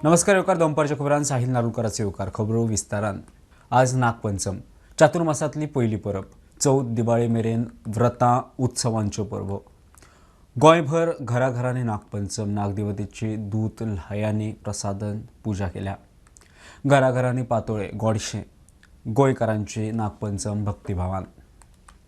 नमस्कार, येवकार दनपारच्या खबरान. साहिल नारुलकराचो येवकार. खबरो विस्तारान. आज नागपंचम, चातुर्मासांतली पयली परब. चवथ, दिवाळी मेरेन व्रतां, उत्सवांच्यो परबो. गोंयभर घराघरांनी नागपंचम, नागदेवतेची दूद, ल्हायांनी प्रसादन पुजा केल्या. घराघरांनी पातोळे, गोडशें. गोंयकारांची नागपंचम भक्तिभावान.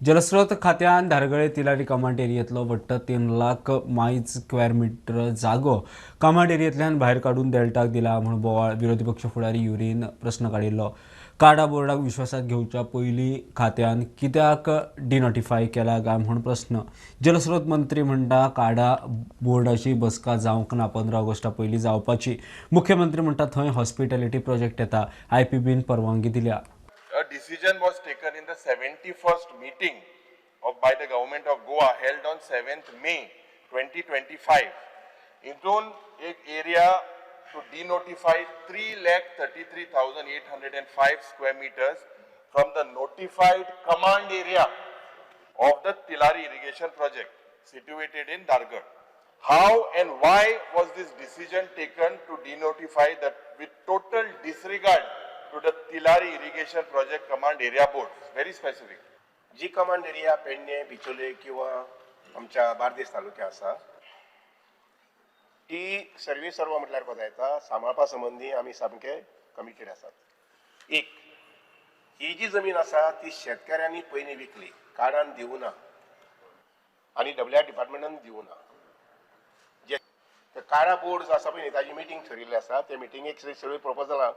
जलस्रोत खात्यान धारगळे तिलारी कमांड एरियेंतलो वट्ट 3 लाख मायज स्क्वेअर मिटर जागो कमांड एरियेंतल्यान भायर काडून डेल्टाक दिला म्हूण बोवाळ. विरोधी पक्ष फुडारी युरीन प्रस्न काडिल्लो. काडा बोर्डाक विश्वासात घेवच्या पयलीं खात्यान कित्याक डिनोटिफाय केला काय म्हूण प्रस्न. जलस्रोत मंत्री म्हणटा, काडा बोर्डाची बसका जावंक ना, 15 ऑगस्टा पयलीं जावपाची. मुख्यमंत्री म्हणटा, थंय हॉस्पिटॅलिटी प्रोजेक्ट येता, आयपीबीन परवानगी दिल्या. A decision was taken in the 71st meeting of by the government of Goa held on 7th May 2025. हितून एक area to denotify 3,33,805 square meters from the notified command area of the Tilari irrigation project situated in Dargad. How and why was this decision taken to denotify that with total disregard to the Tilari irrigation project command area board? Very specific. Ji command area Pedne, Bicholim किंवा आमच्या बार्देस तालुक्या आसा, ती survey सर्व म्हटल्यार कोता येता, सांबाळपा संबंदी आमी सामके कमिटेड आसात. एक, ही जी जमीन आसा ती शेतकाऱ्यांनी पयलीं विकली, काडान दिवना आनी डब्ल्यू आर डिपार्टमेंटान दिवना. जे ते काडा बोर्ड जो आसा पळय न्ही, ताजी मिटींग थरिल्ली आसा. ते मिटिंगेक सगळीं प्रपोजलां,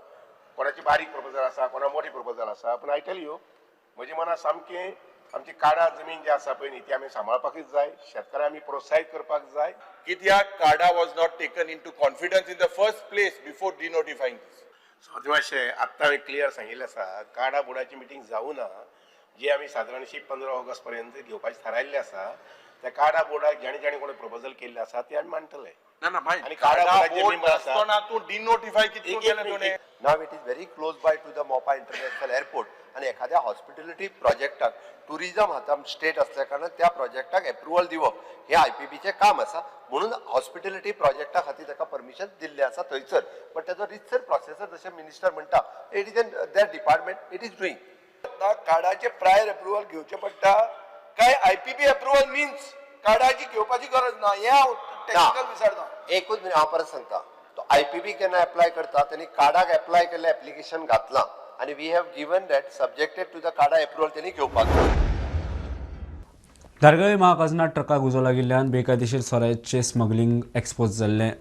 कोणाची बारीक प्रपोजल आसा, कोणा मोठी प्रपोजल आसा, पूण I tell you, म्हज्या मनात सामकें आमची काडा जमीन जी आसा पळय न्ही, ती आमी सांबाळपाकूच जाय, शेतकारांक आमी प्रोत्साहीत करपाक जाय. कित्याक CADA was not taken into confidence in the first place before denotifying this? So ते मातशें आत्तां हांवें क्लियर सांगिल्लें आसा, काडा बोर्डाची मिटींग जावना, जी आमी सादारणशी 15 ऑगस्ट पर्यंत घेवपाची थारायल्लें आसा. त्या काडा बोर्डाक जाणी जाणी कोणी प्रपोजल केल्लें आसा ते आमी मांडटले. ना ना भाई. आनी काडा बोर्डाचे बोर्ड member आसा. नासतना तूं डिनोटिफाय कितून एक- केलें एक- तुवें? Now it is very close by to the Mopa International Airport आनी एखाद्या हॉस्पिटॅलिटी प्रोजेक्टाक, टुरिझम हाता स्टेट असल्या कारणान त्या प्रोजेक्टाक एप्रुवल दिवप हें आयपीबीचें काम आसा, म्हणून हॉस्पिटॅलिटी प्रोजेक्टा खातीर ताका परमिशन दिल्लें आसा थंयसर. बट तेजो रितसर प्रोसेसर, जशें मिनिस्टर म्हणटा, it is in that department, it is doing. आतां काडाचे प्रायर अप्रुव्हल घेवचें पडटा काय आयपीबी अप्रुव्हल मिन्स काडाची घेवपाची गरज ना, हें हांव टेक्निकल विचारता. एकूच मिनिट, हांव परत सांगता. तो आयपीबी केन्ना एप्लाय करता, तेणी काडाक एप्लाय केल्लें एप्लिकेशन घातलां आनी we have given that subjected to the CADA approval तेणी घेवपाक जाय. धारगळे महाखाजनात ट्रकाक उजो लागिल्ल्यान बेकायदेशीर सोऱ्याचें स्मगलिंग एक्सपोज जाल्लें.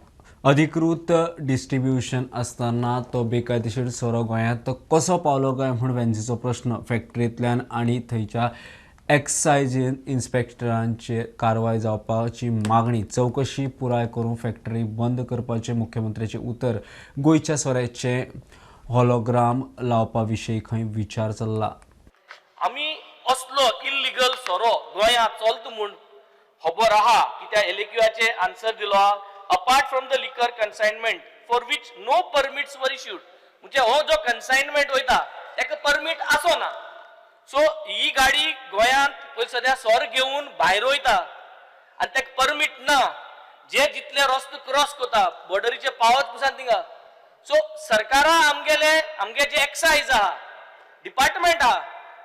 अधिकृत डिस्ट्रिब्युशन आसतना तो बेकायदेशीर सोरो गोंयांत कसो पावलो काय म्हूण वेन्झीचो प्रस्न. फॅक्टरींतल्यान आनी थंयच्या एक्सायज इन्स्पेक्टरांचेर कारवाय जावपाची मागणी. चवकशी पुराय करून फॅक्टरी बंद करपाचें मुख्यमंत्र्याचें उतर. गोंयच्या सोऱ्याचें हॉलोग्राम लावपा विशीं खंय विचार चल्ला. आमी असलो इल्लिगल सोरो गोंयांत चलता म्हूण खबर आहा, कित्याक एलएक्यूआचे आन्सर दिलो आहा, apart from the liquor consignment for which no permits were issued. म्हणजे हो जो कन्सायनमेंट वयता तेका परमीट आसो ना. सो ही गाडी गोंयांत पयलीं सद्या सोर घेवन भायर वयता आनी तेका परमीट ना. जे जितले रस्तो क्रॉस करता, बॉर्डरीचे पावत पसून थिंगा. सो सरकारा आमगेले, आमगे जे एक्सायज आहा, डिपार्टमेंट आहा,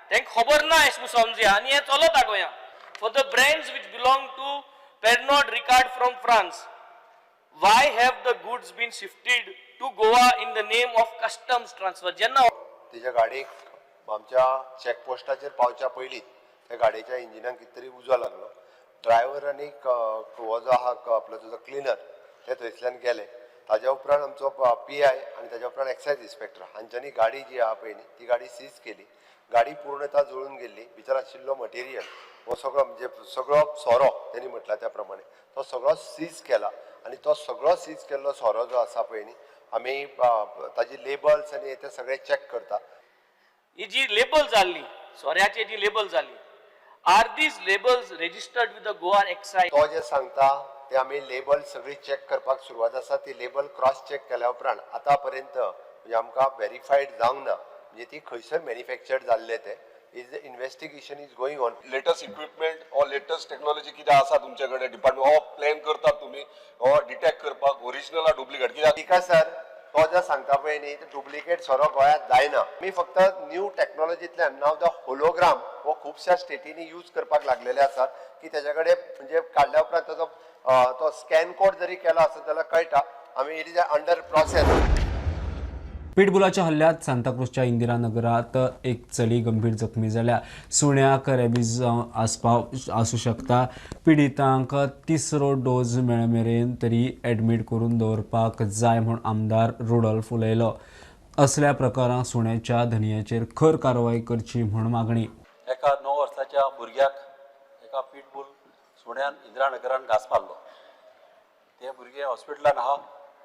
तेंका खबर ना अशें म्हूण समजुया आनी हें चलता गोंयांत. For the brands which belong to Pernod Ricard from France, why have the goods been shifted to Goa in the name of customs transfer? जेन्ना तेच्या गाडयेक आमच्या चॅकपोस्टाचेर पावच्या पयलींच त्या गाडयेच्या इंजिनाक कितें तरी उजो लागलो. ड्रायव्हर आनी हो जो आहा आपलो तुजो क्लिनर, ते थंयसल्यान गेले. ताज्या उपरांत आमचो पीआय आनी ताज्या उपरांत एक्सायज इन्स्पेक्टर हांच्यांनी गाडी जी आहा पळय न्ही, ती गाडी सीज केली. गाडी पूर्णता जळून गेल्ली. भितर आशिल्लो मटेरियल हो सगळो, म्हणजे सगळो सोरो, तेणी म्हटला त्या प्रमाणे तो सगळो सीज केला आनी तो सगळो सीज केल्लो सोरो जो आसा पळय न्ही, आमी ताजी लेबल्स आनी ते सगळे चॅक करता. ही जी लेबल जाल्ली सोऱ्याची, जी लेबल जाली, are these labels registered with the Goa excise? तो जे सांगता ते आमी लेबल सगळी चॅक करपाक सुरवात आसा. ती लेबल क्रॉस चॅक केल्या उपरांत आतां पर्यंत म्हणजे आमकां वेरीफायड जावंक ना, म्हणजे ती खंयसर मॅन्युफॅक्चर्ड जाल्ले ते. Is investigation is going on. Latest equipment or latest technology कितें आसा तुमचे कडेन डिपार्टमेंट, हो प्लॅन करतात तुमी हो डिटेक्ट करपाक ओरिजिनल डुप्लिकेट कित्याक? ठीक आसा सर. तो जर सांगता पळय न्ही, डुप्लिकेट सोरो गोंयांत जायना. आमी फक्त न्यू टॅक्नॉलॉजींतल्यान नाव the hologram हो खुबश्या स्टेटींनी यूज करपाक लागलेले आसात की तेज्या कडेन म्हणजे काडल्या उपरांत ताजो तो स्कॅन कोड जरी केलो आसत जाल्यार कळटा. आमी it is under process. पिटबुलाच्या हल्ल्यात सांताक्रूजच्या इंदिरानगरात एक चली गंभीर जखमी जाल्या. सुण्याक रेबीज आसपाव आसूं शकता. पिडितांक तिसरो डोस मेळ मेरेन तरी एडमीट करून दवरपाक जाय म्हूण आमदार रुडोल्फ उलयलो. असल्या प्रकारांत सुण्याच्या धनयाचेर खर कारवाय करची म्हूण मागणी. एका 9 वर्साच्या भुरग्याक एका पिटबूल सुण्यान इंदिरानगरान घास मारलो. तें भुरगें हॉस्पिटलान आहा.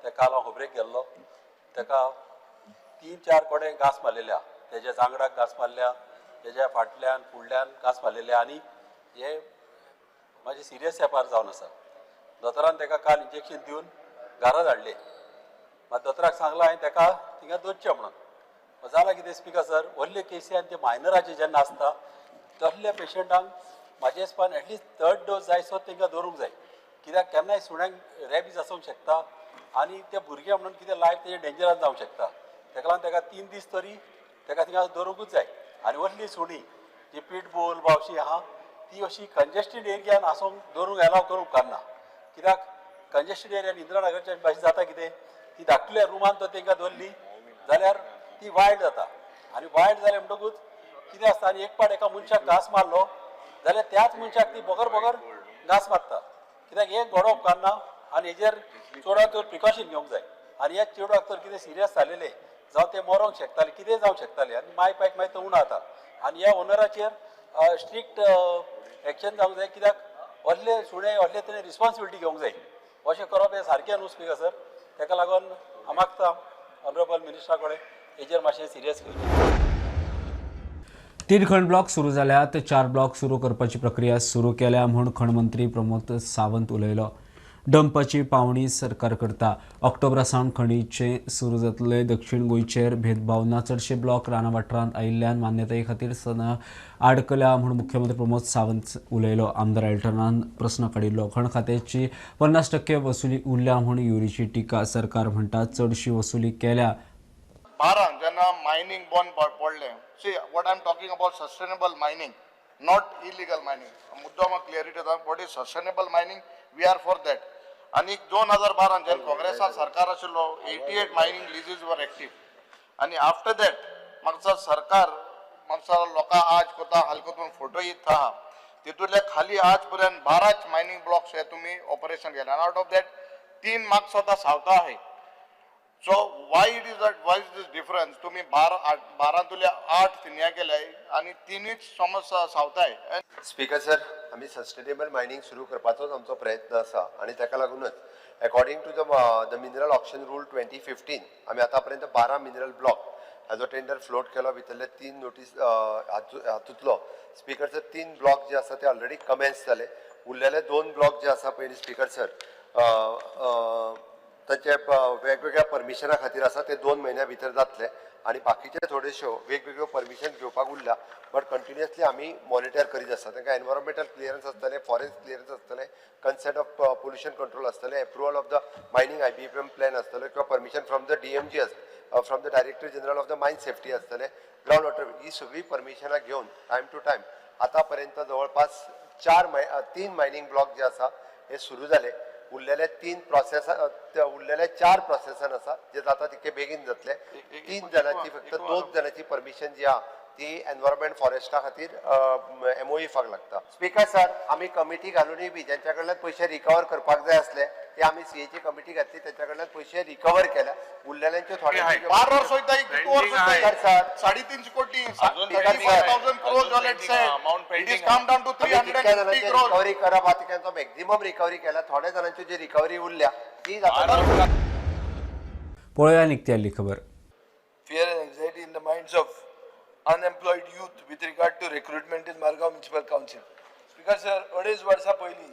तेका हांव खबरेक गेल्लो. तेका 3-4 कडेन घास मारलेले आहा. तेज्या जांगडाक घास मारल्या, तेज्या फाटल्यान फुडल्यान घास मारलेले आनी हे मातशें सिरियस एपार जावन आसा. दोतोरान तेका काल इंजेक्शन दिवन घरा धाडलें. मात दोतोराक सांगलां हांवें तेका थिंगा दवरचें म्हणून. जालां कितें स्पिकर सर, व्हडले केसी आनी ते मायनराचे जेन्ना आसता तसल्या पेशंटांक म्हाजे हिसपान एटलिस्ट थर्ड डोस जायसो तांकां दवरूंक जाय. कित्याक केन्नाय सुण्यांक रेबीज आसूंक शकता आनी ते भुरगे म्हणून कितें लायफ तेजें डेंजरान जावंक शकता. तेका लागून तेका 3 दीस तरी तेका थिंगा दवरूंकूच जाय. आनी व्हडली सुणी जी पिटबूल बावशी आहा ती अशी कंजेस्टेड एरियान आसूंक दवरूंक एलाव करूंक उपकारना. कित्याक कंजेस्टेड एरियान इंदिरानगरच्या भाशेन जाता कितें, ती धाकटुल्या रुमान तर तांकां दवरली जाल्यार ती वायल्ड जाता आनी वायल्ड जालें म्हणटकूच कितें आसता, आनी एक पाट एका मनशाक घास मारलो जाल्यार त्याच मनशाक ती बगर बगर घास मारता. कित्याक हें घडोवप उपकारना आनी हेजेर चडांत चड प्रिकॉशन घेवंक जाय. आनी ह्या चेडवाक तर कितें सिरियस जालेलें जावं तें मरोंक शकतालें, कितेंय जावंक शकतालें आनी माय पायक मागीर तो उणो जाता. आनी ह्या ओनराचेर स्ट्रिक्ट एक्शन जावंक जाय. कित्याक व्हडले सुणे व्हडले तेणें रिस्पॉन्सिबिलिटी घेवंक जाय. अशें करप हें सारकें न्हू स्पिकर सर. तेका लागून हांव मागता ऑनरेबल मिनिस्टरा कडेन हेजेर मातशें सिरियस घेवचें. 3 खण ब्लॉक सुरू जाल्यात, 4 ब्लॉक सुरू करपाची प्रक्रिया सुरू केल्या म्हूण खण मंत्री प्रमोद सावंत उलयलो. डंपाची पावणी सरकार करता. ऑक्टोबरा सावन खणीचें सुरू जातले. दक्षिण गोंयचेर भेदभाव ना. चडशे ब्लॉक रानां वाठारांत आयिल्ल्यान मान्यताये खातीर सना आडकल्या म्हूण मुख्यमंत्री प्रमोद सावंत उलयलो. आमदार एल्टनान प्रस्न काडिल्लो. खण खात्याची 50% वसुली उरल्या म्हूण युरीची टिका. सरकार म्हणटा चडशी वसुली केल्या. 12 जेन्ना मायनींग बंद पडलें. See what I am talking about, sustainable mining, not illegal mining. मुद्दो म्हाका क्लियरिटी जाता. What is sustainable mining, we are for that. आनी 2012 जेन्ना काँग्रेसा सरकार आशिल्लो, 88 मायनींग लिजीज वर एक्टीव. आनी आफ्टर that म्हाका सरकार म्हाका लोकां आज कोता हाल कोतून फोटो येत आहा, तितूंतले खाली आज पर्यंत 12 मायनींग ब्लॉक्स हे तुमी ऑपरेशन केले आनी आउट ऑफ that 3 marks आतां सावथा आहे. So why it is that, why is this difference? तुम्ही 12 12तुले 8 थिंगा केले आनी तिनूच समज सावताय. स्पीकर सर, आमी सस्टेनेबल मायनींग सुरू करपाचोच आमचो प्रयत्न आसा आनी ताका लागूनच according to the mineral auction rule 2015 आमी आतां पर्यंत 12 मिनरल ब्लॉक हाजो टेंडर फ्लोट केलो. भितरले 3 नोटीस हातूंतलो स्पीकर सर, 3 ब्लॉक जे आसा ते ऑलरेडी कमेन्स जाले. उरलेले 2 ब्लॉक जे आसा पयलीं स्पीकर सर, ताचे वेगवेगळ्या परमिशना खातीर आसा, ते 2 म्हयन्या भितर जातले आनी बाकीचे थोड्योश्यो वेगवेगळ्यो परमिशन घेवपाक उरल्या, बट कंटिन्युअसली आमी मॉनिटर करीत आसा. तांकां एनवायरमेंटल क्लियरन्स आसतलें, फॉरेस्ट क्लियरन्स आसतलें, कन्सेंट ऑफ पोल्युशन कंट्रोल आसतलें, approval of the mining IBPM plan आसतलो किंवा permission from the DMG, from the Director General of the mine safety आसतलें, ग्रावंड वॉटर, ही सगळीं परमिशनां घेवन टायम टू टायम आतां पर्यंत जवळपास चार माय 3 मायनींग ब्लॉक जे आसा हे सुरू जाले. उरलेले 3 प्रोसेस, उरलेले 4 प्रोसेसान आसा, जे जाता तितके बेगीन जातले. 3 जाणांची, फक्त 2 जाणांची परमिशन जी आहा ती एनवायरमेंट फॉरेस्टा खातीर एमओईफाक लागता. स्पीकर सर, आमी कमिटी घालूनय बी ज्यांच्या कडल्यान पयशे रिकवर करपाक जाय आसले ते आमी सीएची कमिटी घातली, तेंच्या कडल्यान पयशे रिकवर केल्या. उरलेल्यांच्यो थोडे 12 वर्स वयता, कितू वर्स स्पीकर सर, 350 कोटी, Speaker 35,000 crores all it said. It is come down to आमी जितक्या 350 जाणांची क्रोर्स. रिकव्हरी करप आहा तितक्यांचो मॅक्झिमम रिकव्हरी केल्या. थोड्या जाणांची जी रिकव्हरी उरल्या ती जाता. पळोवया निकती आयिल्ली खबर. Fear and anxiety in the minds of unemployed youth with regard to recruitment in Margao Municipal Council. Speaker sir, अडेज वर्सां पयलीं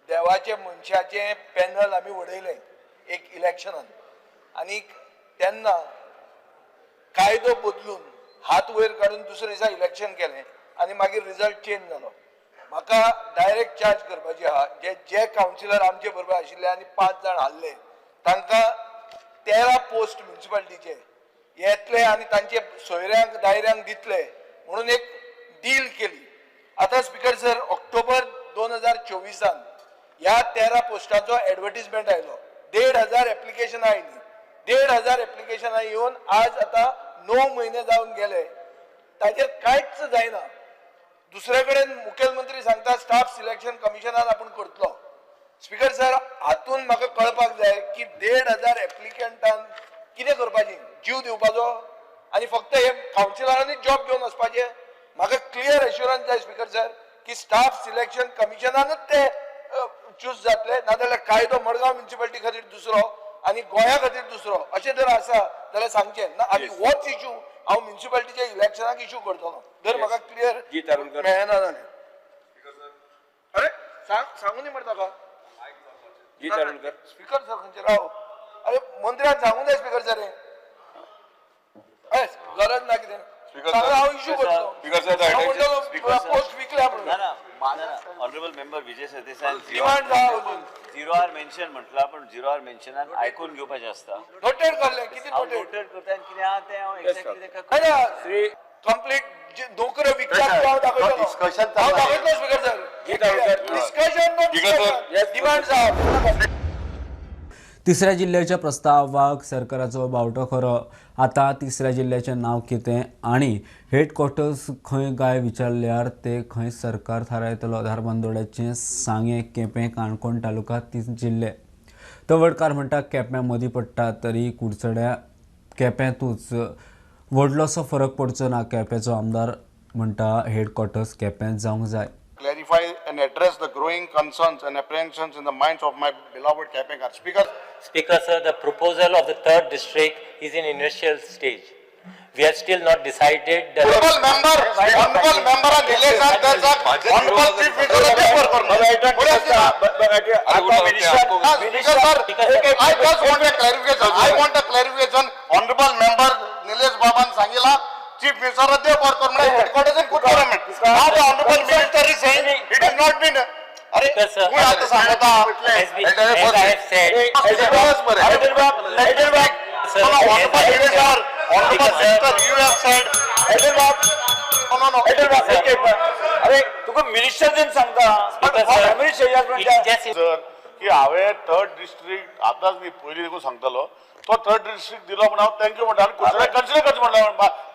देवाचे मनशाचें पॅनल आमी उडयलें एक इलेक्शनान आनीक तेन्ना कायदो बदलून हात वयर काडून दुसरे दिसा इलेक्शन केलें आनी मागीर रिजल्ट चेंज जालो. म्हाका डायरेक्ट चार्ज करपाची आहा, जे जे कावन्सिलर आमचे बरोबर आशिल्ले आनी 5 जाण हारले, तांकां ते 13 पोस्ट म्युन्सिपाल्टीचे येतले आनी तांचे सोयऱ्यांक दायऱ्यांक दितले म्हणून एक डील केली. आतां स्पीकर सर, ऑक्टोबर 2024 ह्या 13 पोस्टाचो एडवर्टीजमेंट आयलो. 1500 एप्लिकेशनां आयली. 1500 एप्लिकेशनां येवन आज आतां 9 म्हयने जावन गेले, ताचेर कांयच जायना. दुसरे कडेन मुखेलमंत्री सांगता स्टाफ सिलेक्शन कमिशनान आपूण करतलो. स्पीकर सर, हातून म्हाका कळपाक जाय की 1500 एप्लिकंटान कितें करपाचें, जीव दिवपाचो आनी फक्त हे कावन्सिलरांनी जॉब घेवन वचपाचें? म्हाका क्लियर एश्युरन्स जाय स्पीकर सर की स्टाफ सिलेक्शन कमिशनानूच ते चूज जातले, नाजाल्यार कायदो मडगांव म्युन्सिपालिटी खातीर दुसरो आनी गोंया खातीर दुसरो अशें जर आसा जाल्यार सांगचें ना. आनी होच इशू हांव म्युन्सिपालिटीच्या इलेक्शनाक इशू करतलो जर म्हाका क्लियर जी, तारुणकर. मेळना जाल्यार. अरे सांगू न्ही मरे ताका. जी तारुणकर. स्पीकर सर खंयचे राव, अरे मंत्र्यान सांगू जाय स्पीकर सर, हें गरज ना कितें Speaker सांगू, sir. हांव इशू करतलो. Speaker sir, the हांव म्हणटलो Speaker sir. Post विकल्या म्हणून. ना ना honourable member Vijay Sardesai, demand जाय अजून. झिरो आर मेन्शन म्हटला, पण झिरो आर मेन्शनान आयकून घेवपाचें आसता. नोटेड करलें कितें? हांव नोटेड नोटेड करता आनी कितें आहा तें हांव एक्झॅक्टली तेका ना. श्री कंप्लीट नोकऱ्यो विकतात ते हांव दाखयतलो. Discussion हांव चालू आहे. दाखयतलो स्पीकर सर. जी, तारुणकर. Discussion no. Speaker sir. Discussion demand जाय. तिसऱ्या जिल्ह्याच्या प्रस्तावाक सरकाराचो बावटो खरो. आतां तिसऱ्या जिल्ह्याचें नांव कितें आनी हेडक्वॉर्टर्स खंय काय विचारल्यार ते खंय सरकार थारायतलो. धारबांदोड्याचें सांगें, केपें, काणकोण तालुका 3 जिल्हे. तवडकार म्हणटा केप्यां मदीं पडटा तरी कुडचड्या केप्यांतूच व्हडलोसो फरक पडचो ना. केप्याचो आमदार म्हणटा हेडक्वॉर्टर्स केप्यांत जावंक जाय. Clarify and address the growing concerns and apprehensions in the minds of my beloved Kepekar. Speaker, Speaker, sir, the proposal of the third district is in initial stage. We have still not decided the. Honorable member, honorable member and Nilesh sir, honorable chief minister, Speaker, sir, I just want a clarification. I want a clarification. Honorable member Nilesh Baban Sangila, Chief Minister Dev Parkar, headquarters in Kutharam. Now the honorable minister is saying it has not been. अरे Speaker, sir, कोण आता सांगता? As I have said, Sir, Honorable minister, honorable Speaker, sir. minister, you have said. No, no, no. अरे तुका minister सांगता. Speaker, sir, it is just in sir की हांवें third district आतांच न्ही पयलीं देखून सांगतालो, तो थर्ड डिस्ट्रिक्ट दिलो म्हण हांव thank you म्हणटा आनी कुडचड्याक कन्सिडर करचें म्हणलें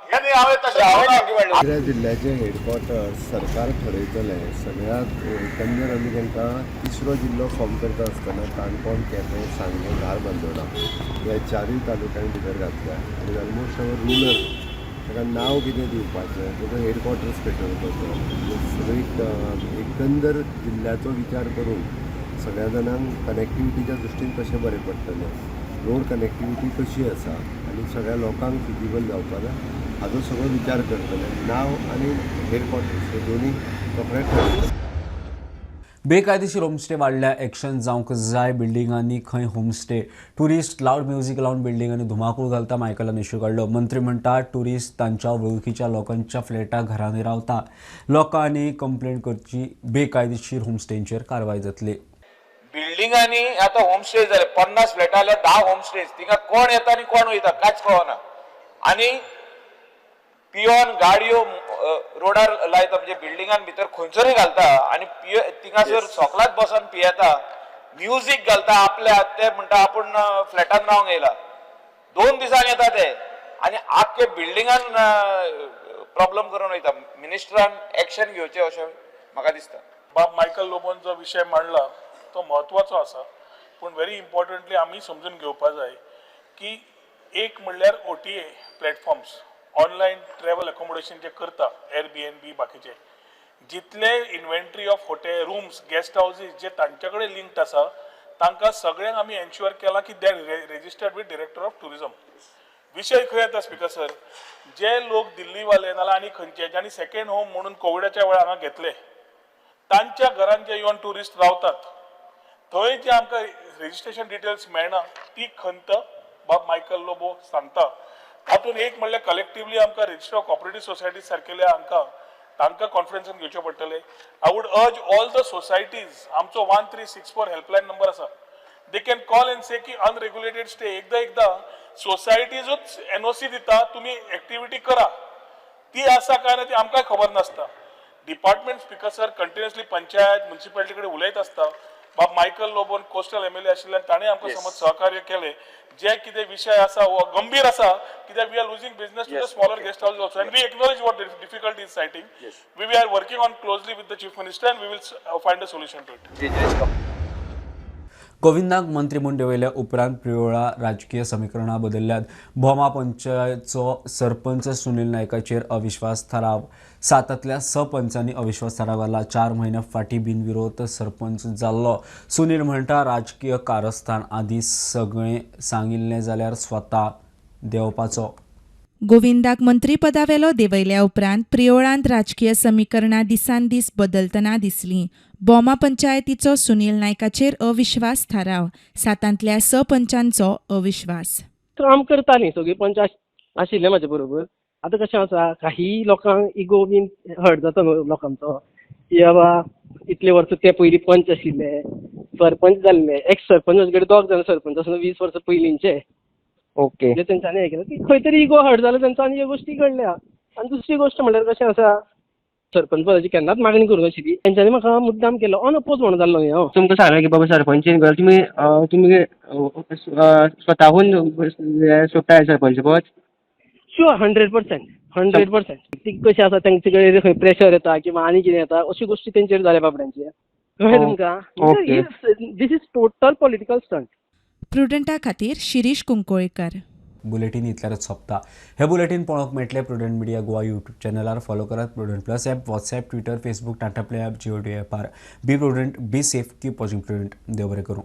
हें न्ही हांवें तशें हांवें दुसऱ्या जिल्ल्याचें हेडक्वॉर्टर्स सरकार ठरयतलें. सगळ्यात एकंदर आमी तांकां तिसरो जिल्लो फॉर्म करता आसतना काणकोण, केपें, सांगें, धारबांदोडा ह्या चारूय तालुक्यांनी भितर घातल्या आनी ऑलमोस्ट our rural ताका नांव कितें दिवपाचें, ताचो हेडक्वॉर्टर्स खंय दवरपाचो, सगळी एकंदर जिल्ल्याचो विचार करून सगळ्या जाणांक कनेक्टिविटीच्या दृश्टीन कशें बरें पडटलें, रोड कनेक्टिविटी कशी आसा आनी सगळ्या लोकांक फिजिबल जावपा जाय हाजो सगळो विचार करतले. नांव आनी हेडक्वॉर्टर्स हे दोनूय रोखडेच ठरयतले. बेकायदेशीर होमस्टे वाडल्या, एक्शन जावंक जाय. बिल्डिंगांनी खंय होमस्टे, ट्युरिस्ट लावड म्युझिक लावन बिल्डिंगांनी धुमाकूळ घालता. मायकलान इश्यू काडलो. मंत्री म्हणटा ट्युरिस्ट तांच्या वळखीच्या लोकांच्या फ्लॅटा घरांनी रावता. लोकांनी कंप्लेंट करची, बेकायदेशीर होमस्टेंचेर कारवाय जातली. बिल्डिंगांनी आतां होमस्टे जाले, 50 फ्लॅटां जाल्यार 10 होमस्टेज. थिंगा कोण येता आनी कोण वयता कांयच कळना. आनी पियोन गाडयो रोडार लायता, म्हणजे बिल्डिंगान भितर खंयसरूय घालता आनी पियो थिंगासर सोकलात बसोन पियेता, म्युजीक घालता आपल्या. ते म्हणटा आपूण फ्लॅटान रावंक येयला. 2 दिसांनी येता ते आनी आख्खे बिल्डिंगान प्रॉब्लम करून वयता. मिनिस्टरान एक्शन घेवचें अशें म्हाका दिसता. बाब मायकल लोबोन जो विशय मांडला तो म्हत्वाचो आसा, पूण व्हेरी इम्पॉर्टंटली आमी समजून घेवपा जाय की एक म्हणल्यार OTA platforms, online travel accommodation जे करता, एअरबीएनबी बाकीचे, जितले inventory of hotel rooms, guest houses जे तांचे कडेन लिंक्ड आसा, तांकां सगळ्यांक आमी एन्श्युअर केलां की they are registered with director of tourism. विशय खंय येता स्पिकर सर, जे लोक दिल्लीवाले नाल्यार आनी खंयचे जांणी सेकंड होम म्हणून कोविडाच्या वेळार हांगा घेतले, तांच्या घरान जे येवन ट्युरिस्ट रावतात थंय जे आमकां रेजिस्ट्रेशन डिटेल्स मेळना ती खंत बाब मायकल लोबो सांगता. तातूंत एक म्हणल्यार कलेक्टिवली आमकां रजिस्टर ऑफ कॉपरेटीव सोसायटी सारकेले हांकां तांकां कॉन्फरन्सान घेवचें पडटलें. I would urge all the societies, आमचो 1364 हेल्पलायन नंबर आसा, They can call and say की अनरेग्युलेटेड स्टे. एकदा एकदा सोसायटीजूच एनओसी दिता, तुमी एक्टिविटी करा, ती आसा काय ना ती आमकां खबर नासता. Department, speaker sir, continuously panchayat, municipality कडेन उलयत आसता. बाब मायकल लोबोन कोस्टल एमएलए आशिल्ल्यान ताणें आमकां समज सहकार्य केलें. जे कितें विशय आसा हो गंभीर आसा, कित्याक we are losing business to the smaller guest house also, and we acknowledge what difficulty is citing. We are working on closely with the Chief Minister and we will find a solution to it. गोविंदाक मंत्री म्हूण देंवयल्या उपरांत प्रियोळा राजकीय समीकरणां बदल्ल्यात. भोमा पंचायतचो सरपंच सुनील नायकाचेर अविश्वास थाराव. 7तांतल्या 6 पंचांनी अविश्वास थाराव घाला. 4 म्हयन्या फाटीं बिनविरोध सरपंच जाल्लो सुनील म्हणटा, राजकीय कारस्थान आदी सगळें सांगिल्लें जाल्यार स्वता देंवपाचो. गोविंदाक मंत्रीपदावेलो देंवयल्या उपरांत प्रियोळांत राजकीय समीकरणां दिसान दीस बदलतना दिसलीं. बोमा पंचायतीचो सुनील नायकाचेर अविश्वास थाराव, 7तांतल्या 6 पंचांचो अविश्वास. काम करतालीं सगळीं पंच आशिल्ले म्हाजे बरोबर. आतां कशें आसा, काही लोकांक इगो बीन हर्ट जाता न्हू लोकांचो, की बाबा इतले वर्सां ते पयलीं पंच आशिल्ले, सरपंच जाल्ले, एक्स सरपंच, म्हजे कडेन 2 जाण सरपंच आसा 20 वर्सां पयलींचे. ओके, तेंच्यांनी हें केलें की खंय तरी इगो हर्ट जालो तेंचो आनी ह्यो गोश्टी घडल्या. आनी दुसरी गोश्ट म्हणल्यार कशें आसा, सरपंच पदाची केन्नाच मागणी करूंक नाशिल्ली, तेंच्यांनी म्हाका मुद्दाम केलो, अनअपोज म्हणून जाल्लो न्ही हांव. तुमकां सांगलें की बाबा सरपंच चेंज कर, तुमी तुमी स्वताहून सोडटा सरपंच पद? शुअर, 100%, 100%. ती कशी आसा, तेंचे कडेन खंय प्रेशर येता किंवा आनी कितें येता, अश्यो गोश्टी तेंचेर जाल्या बाबड्यांचे. कळ्ळें तुमकां? This is total political stunt. प्रुडंटा खातीर शिरीष कुंकळकर. बुलेटीन इतल्यारच सोंपता. हे बुलेटीन पळोवंक मेळटलें प्रुडंट मिडिया गोवा यूट्यूब चॅनलार. फॉलो करात Prudent Plus app, WhatsApp, Twitter, Facebook, Tata Play app, Jio T ॲपार. Be prudent, be safe, keep watching Prudent. देव बरें करूं.